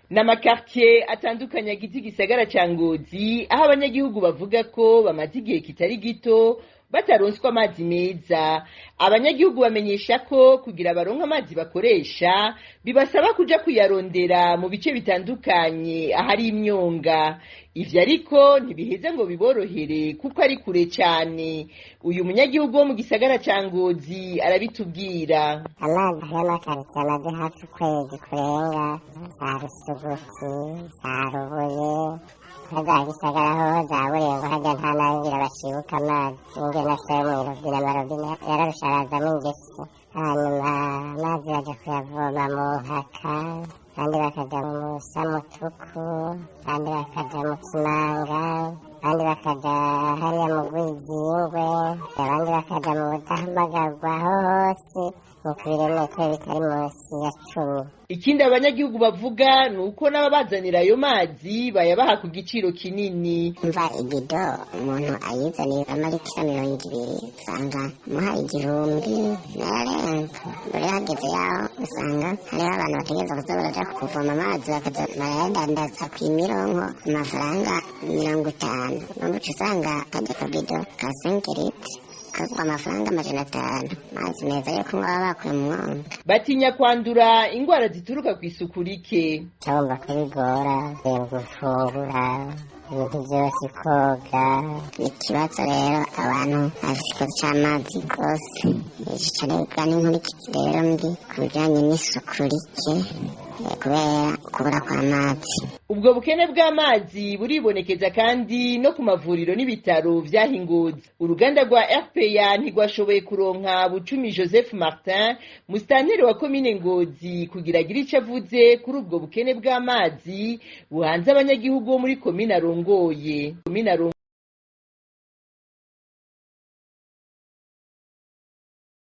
N'amakartier atandukanye agize igisagara ca Ngozi, aho abanyagihugu bavuga ko bamaze igihe kitari gito bataronswa amazi meza. Abanyagihugu bamenyesha ko kugira baronke amazi bakoresha bibasaba kuja kuyarondera mu bice bitandukanye ahari imyonga. Ivyo ariko ntibiheza ngo biborohere kuko ari kure cane. Uyu munyagihugu wo mu gisagara ca Ngozi arabitubwira. Amazi y'amakaritsiye amaze hafi ukwezi kurenga, za Rusuguti, za Rubuye, za Gisagara ho za Burengo, harya nta nangira bacibuka amazi. Ingene asa yo mw'irobine, amarobine yararusha arazamwo ingese. Hanyuma amazi baja kuyavoma mu Nkaka, abandi bakaja mu Samutuku, abandi bakaja mu Kimanga, abandi bakaja hariya mu Rwizingwe, abandi bakaja mu Budahamagarwa. Aho hose ni ku birometero bitari munsi ya 10. Ikindi abanyagihugu bavuga ni uko n'ababazanira ayo mazi bayabaha ku giciro kinini. Umva, ibido umuntu ayizaniye amaritiro 20, usanga umuha 1000 n'ayarenga. Mbere hageze yaho usanga hariho abantu bategereza kuza baraja kuvoma amazi, bakaza barayadandaza kw'imironko amafaranga 50. Numva uca usanga karya kabido ka 5 litres kagwa amafaranga 500, amazi meza yo kunywa baba bakuye mu mwonga. Batinya kwandura ingwara zituruka kw'isuku rike. Urumva ko bigora gufungura, ibintu byose, koga ni ikibazo. Rero abantu bafite ikibazo c'amazi rwose, ico n'inkurikizi rero mbi ku bijanye n'isuku rike kubera kubura kw'amazi. Ubwo bukene bw'amazi buribonekeza kandi no ku mavuriro n'ibitaro vy'aha i Ngozi. Uruganda rwa RPA ntirwashoboye kuronka Bucumi Joseph Martin, musitanteri wa komine Ngozi, kugira agire ico avuze kuri ubwo bukene bw'amazi buhanze abanyagihugu bo muri komine arongoye. Komine arongoye.